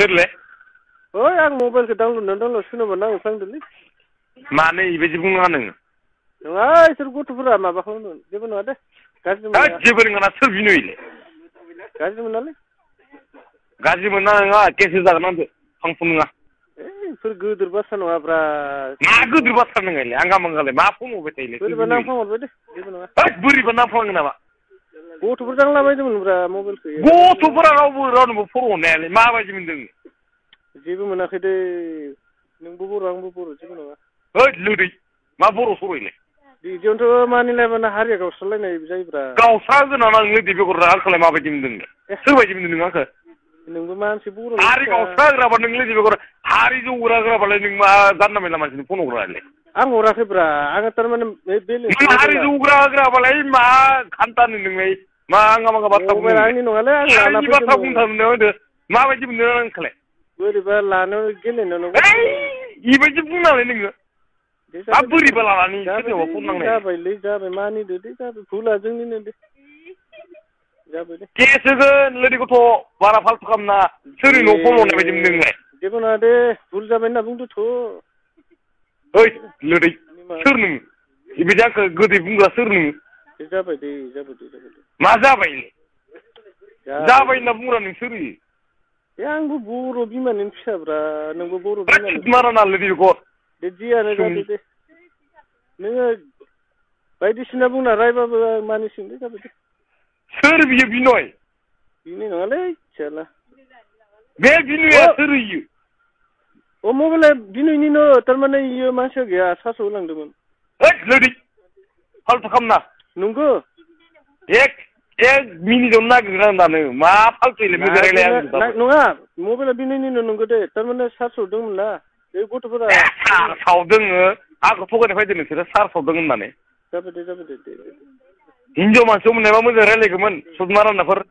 सोरले ओइ आं मबाइलखौ डाउनलड सोनोबा नांफ्लांदोंलै मानो इबायदि बुंनाङा नोङो नङा इसोर गथ'फोरा माबा खालामदों जेबो नङा दे गाज्रि मोना होद जेबो नङा सोर बिनोलै गाज्रि मोनालै गाज्रि मोना नङा केसो जागोन आंखौ फांफुं नङा बेफोर गोदोर बाथ्रा नङाब्रा मा गोदोर बाथ्रा नङालै आं गामांगालाय मा फन हरबाय थायोलै बोरैबा नांफ्लांहरबाय दे जेबो नङा होद बोरैबा नांफ्लाङो नामा गथ'फोर दांलाबायदोंमोनब्रा मबाइलखौ गथ'फोरा रावनोबो फन हरनायालै माबायदि मोनदों जेबो मोनाखै दे नोंबो बर' आंबो बर' जेबो नङा होद लोदै मा बर' सबायलाय बिदियावनोथ' मानिलायबानो हारिया गावस्रालायनाय जायोब्रा गावस्रा गोनां आं लोदै बेगर आंखौलाय माबायदि मोनदों सोरबायदि मोनदों नों आंखौ नोंबो मानसि बर' हारि गावस्रा होग्राबा नों लोदै बेगर हारि जौग्रा होग्राबालाय नों मा जानला मेनला मानसिनो फन हरग्रालाय आं हराखैब्रा आङो थारमाने नों हारि जौग्रा होग्राबालाय मा खान्थानो नोंलाय मा आंगा मांगा बाथ्रा बुंदों आंनि नङालै आं लाना हारिनि बाथ्रा बुंनो थांदों होदो माबायदि मोनदों आंखौलाय बोरैबा लानो गेलेनो इबायदि बुंनालाय नोङो मा बोरैबा लानानै सोरनियावबा फन नांनाय जाबायलै जाबाय मानिदो दे जाबाय भुला जोंनिनो दे जाबाय दे केस होगोन लोदै गथ' बारा फाल्थु खालामना सोरनि न'आव फन हरनाय बायदि मोनदों नोंलाय जेबो नङा दे भुल जाबाय होनना बुंदोथ' ओइ लोदै सोर नोङो बेबायदि आंखौ गोदै बुंग्रा सोर नोङो जाबाय दे जाबाय दे मा जाबाय जाबाय होनना बुंग्रा नों सोर ए आंबो बर' बिमानि फिसाब्रा नोंबो बर' बिमानि माराना लोदै बेगर दे जियानो जादो दे नोङो बायदिसिना बुंना रायबाबो मानिसिगोन दे जाबाय दे सोर बियो बिनय बिनो नङालै फिसाला बे बिनयआ सोर इयो अ मबाइला बिनयनिनो थारमाने इयो मानसिया गैया सार्सआव होलांदोंमोन ओइ लोदै फाल्थु खालामना नंगौ एक मिनिटआवनो नागिरग्रा दानो मा फाल्थुलै मोजां रायलाया नङा मबाइला बिनयनिनो नंगौ दे थारमाने सार्सआव दंमोन ना बे गथ'फोरा सार्सआव दोङो आंखौ थगायना फैदो नोंसोरो सार्सआव दङ होननानै जाबाय दे हिनजाव मानसियाव मोननायबा मोजां रायलायगौमोन सुदमारानाफोर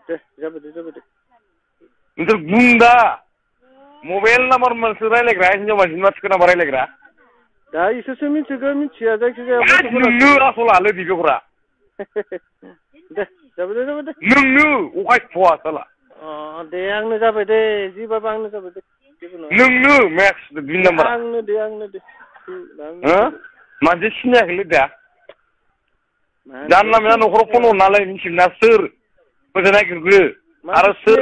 दे जाबाय दे नोंसोर बुंदा मबाइल नाम्बार मोनसो रायलायग्रा हिनजाव मानसिनि मानसिखौ नाम्बार रायलायग्रा दा इसोरसो मिथिगोन मिथिया जायखिजाया नोंनो आसला लोदै बेगरा दे जाबाय दे नोंनो अखाय फवा साला दे आंनो जाबाय दे जिबाबो आंनो जाबाय दे जेबो नङा नोंनो मेक्स दुइ नाम्बार आंनो दे मानसि सिनायाखैलै दा जानला मेनला न'खराव फन हरनालाय मिथिला सोर मोजां नागिरग्रो आरो सोर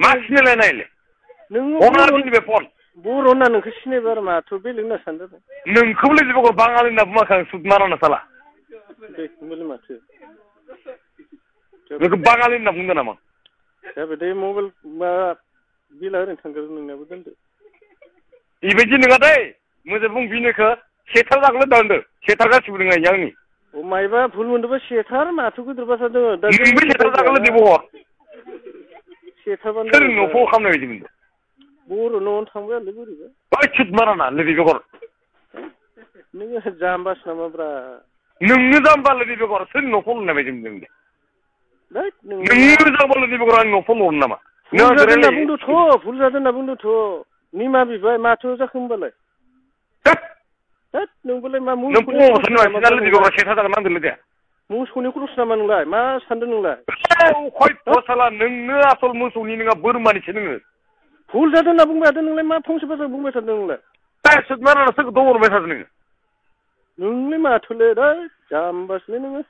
मा सिनायलायनायलै हरनानै बे फन बर' होनना नोंखौ सिनायबाय आरो माथो बेलेग होनना सानदों नोंखौबो लोगो बाङालि होनना बुङाखै आं सुद माराना साला दे होनबालाय माथो नोंखौ बाङालि होनना बुंदों नामा जाबाय दे मबाइल मा बिला ओरैनो थांगोन नोंनाबो दोनदो बेबायदि नङा दै मोजां बुं बिनोखौ सेथार जागोन होनदों सेथार गासिबो नङा आंनि मायबा भुल मोनदोंबा सेथार माथो गिदिर बाथ्रा दङ नोंबो सेथार जागोन दे बहर सेथारबानो सोर न'आव फन खालामनाय बायदि मोनदों बर' न'आवनो थांबायालै बोरैबा ओइ सुद माराना लोदै बेगर नोङो जाम्बासो नामाब्रा नोंनो जाम्बा लोदै बेगर सोरनि न'आव फन हरनाय बायदि मोनदों दे नोंनो जाम्बा लोदै बेगर आंनि न'आव फन हरनो नामा भुल जादों होनना बुंदोंथ' निमा बिबाय माथो जाखो होनबालाय नोंबोलाय मा मोसौनि क्रस नामा नोंलाय मा सानदों नोंलाय नोंनो आसल मोसौनि नङा बोरमानिसो नोङो भुल जादों होनना बुंबाय थादों नोंलाय मा फंसे बाथ्रा बुंबाय थादों नोंलाय सोरखौ दंहरबाय थादों नोङो नोंलाय माथोलै जाम्बासोलै नोङो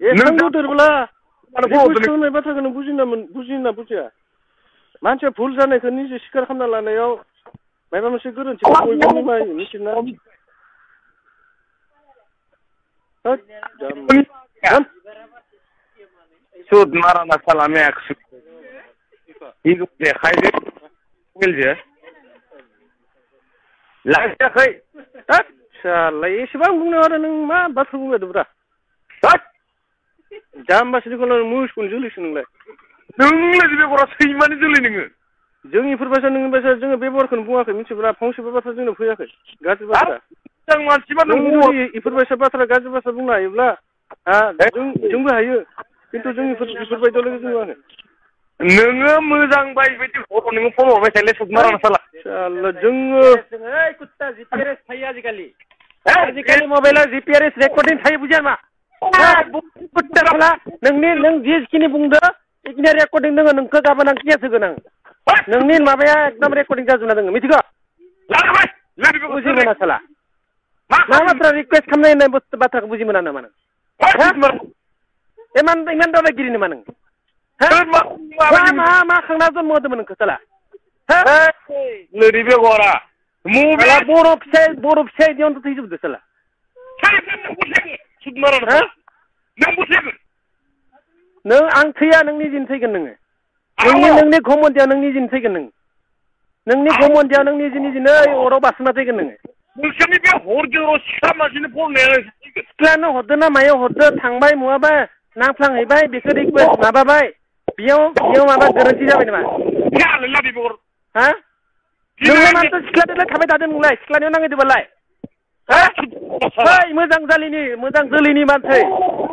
एसां गोदोरब्ला होननाय बाथ्राखौ नों बुजिना बुजिया मानसिया भुल जानायखौ निजे स्वीकार खालामना लानायाव माबा मोनसे गोरोन्थिखौ बयबो निमायो मिथिना सुद माराना सालामे देखायदो मबाइलजों लाखियाखै सालाय एसेबां बुंनाङा आरो नों मा बाथ्रा बुंबायदोब्रा जाम्बासो जिखुनु मोसौनि जोलैसो नोंलाय नोंलाय बेगरा सैमानि जोलै नोङो जों इफोरबायसा नोंनि बायसा जोङो बेबहारखौनो बुङाखै मिथिब्रा फंसेबो बाथ्रा जोंनाव फैयाखै गाज्रि बाथ्रा इफोरबायसा बाथ्रा गाज्रि बाथ्रा बुंनो हायोब्ला जोंबो हायो खिन्थु जों इफोरबायदियाव लोगो बुङाखै नोङो मोजां बायबायदि बर' नोङो फन हरबाय थायोलै सुदमाराना साला जोङो आजिखालि मबाइलाव जिपिआरएस रेकर्डिं थायो बुजिया मा नों जिखिनि बुंदो इखिनि रेकर्डिं दोङो नोंखौ गाबोन आं केस होगोन आं नोंनि माबाया एकदम रेकर्डिं जाजोबना दोङो मिथिगौ बुजि मोना साला मा बाथ्रा रिकुवेस्ट खालामनाय होननाय बाथ्राखौ बुजि मोना नामा नों इमान दावरायगिरि नामा नों मा खांना जन्म होदोंमोन नोंखौ साला लोरि बेगरा बर' फिसाय इदियावनो थैजोबदो साला नों आं थैया नों निजिनो थैगोन नोङो नोंनि घमन्दियाव नों निजिनो थैगोन नोंनि घमन्दियाव नों निजिनो अराव बारसोमना थैगोन नोङो नोंसोरनि बे हरजों सिख्ला मानसिनि फरायनाया सिख्लानो हरदो ना मायाव हरदो थांबाय मुवाबा नांफ्लांहैबाय बेखौ रिकुवेस्ट माबाबाय बेयाव माबा गोरोन्थि जाबाय नामा हा नोंलाय मानोथो सिख्लाजोंलाय थाबाय थादों नोंलाय सिख्लानियाव नांहैदोबालाय मोजां जोलैनि मानसि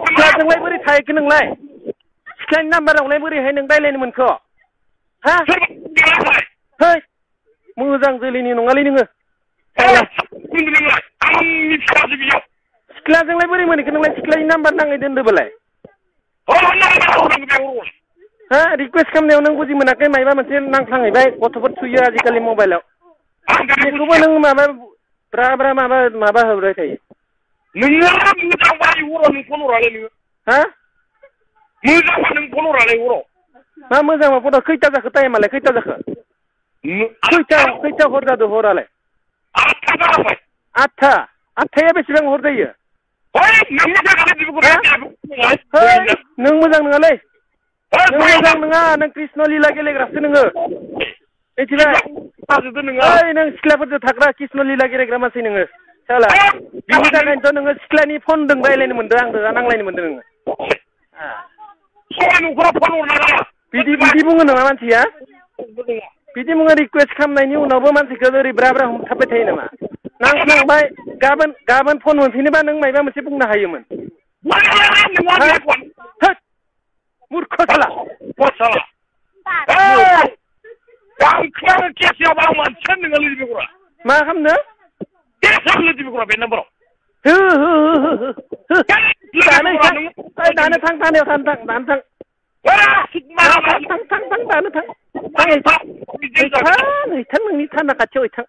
सिख्लाजोंलाय बोरै थाहैखो नोंलाय सिख्लानि नाम्बारावलाय बोरैहाय नों रायलायनो मोनखो हा मोजां जोलैनि नङालै नोङो सिख्लाजोंलाय बोरै मोनहैखो नोंलाय सिख्लानि नाम्बार नाङै दोनदोबालाय हा रिकुवेस्ट खालामनायाव नों बुजि मोनाखै मायबा मोनसे नांफ्लांहैबाय गथ'फोर थुयो आजिखालि मबाइलाव बेखौबो नों माबा ब्रा माबा होबाय थायो नोङो मोजांबा हराव नों फन हरालै नोङो हा मोजांबा नों फन हरालै हराव मा मोजांबा फन खैथा जाखो टाइमालाय खैथा जाखो खैथा हर जादों हरालाय 8टा जाबाय 8टाया बेसेबां हर जायो नों मोजां नङालै नों मोजां नङा नों कृष्ण लीला गेलेग्रासो नोङो मिथिबाय नों सिख्लाफोरजों थाग्रा कृष्ण लीला गेलेग्रा मानसि नोङो साला बिनि थाखायनोथ' नोङो सिख्लानि फनजों रायलायनो मोनदों आंजों नांलायनो मोनदों नोङो बिदि बुङो नामा मानसिया बिदि बुङो रिकुवेस्ट खालामनायनि उनावबो मानसिखौ ओरै ब्रा हमथाबबाय थायो नामा नांफ्लांबाय गाबोन फन मोनफिनोबा नों मायबा मोनसे बुंनो हायोमोन मूर्ख साला मा खालामनो बे नाम्बाराव दानो थां थानायाव थां दानो थां हैथां नोंनि थाना खाथियाव हैथां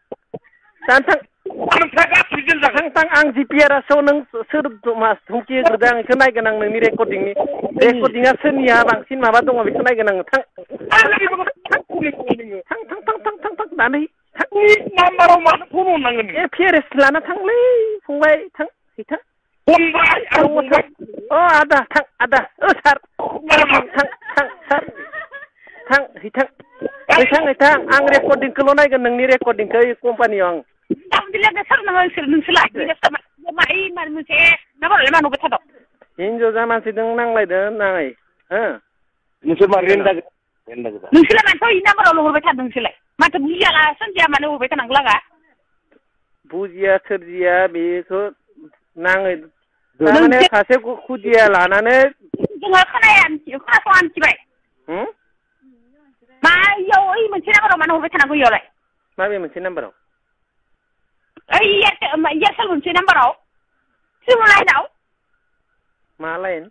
दानो थां आं जिपिआरएसआव नों सोर धमकि होग्रोदों आं बेखौ नायगोन आं नोंनि रेकर्डिंआ सोरनिया बांसिन माबा दङ बेखौ नायगोन आङो थां दानो नाम्बाराव मानो फन हरनांगोन एपिआरएस लाना थांलै फंबाय थां हैथां आदा थां आदा सार थां हैथां आं रेकर्डिंखौल' नायगोन नोंनि रेकर्डिंखौ कम्पानियाव हिन्जावसा मानसिजों नांलायदों नाङै नोंसोर मा नोंसोरलाय मानोथ' इ नाम्बारावल' हरबाय थादों नोंसोरलाय माथो बुजियाला सोरजिया मानो हरबाय थानांगौ लागा बुजिया सोरजिया बेखौ नाङै थारमाने सासे खुदिया लानानै जोङो खोनासङा मिथिबाय मा इयाव ओइ मोनसे नाम्बाराव मानो हरबाय थानांगौ इयावलाय माबे मोनसे नाम्बाराव ओइ एयारटेल मोनसे नाम्बाराव सिम लाइनाव मा लाइन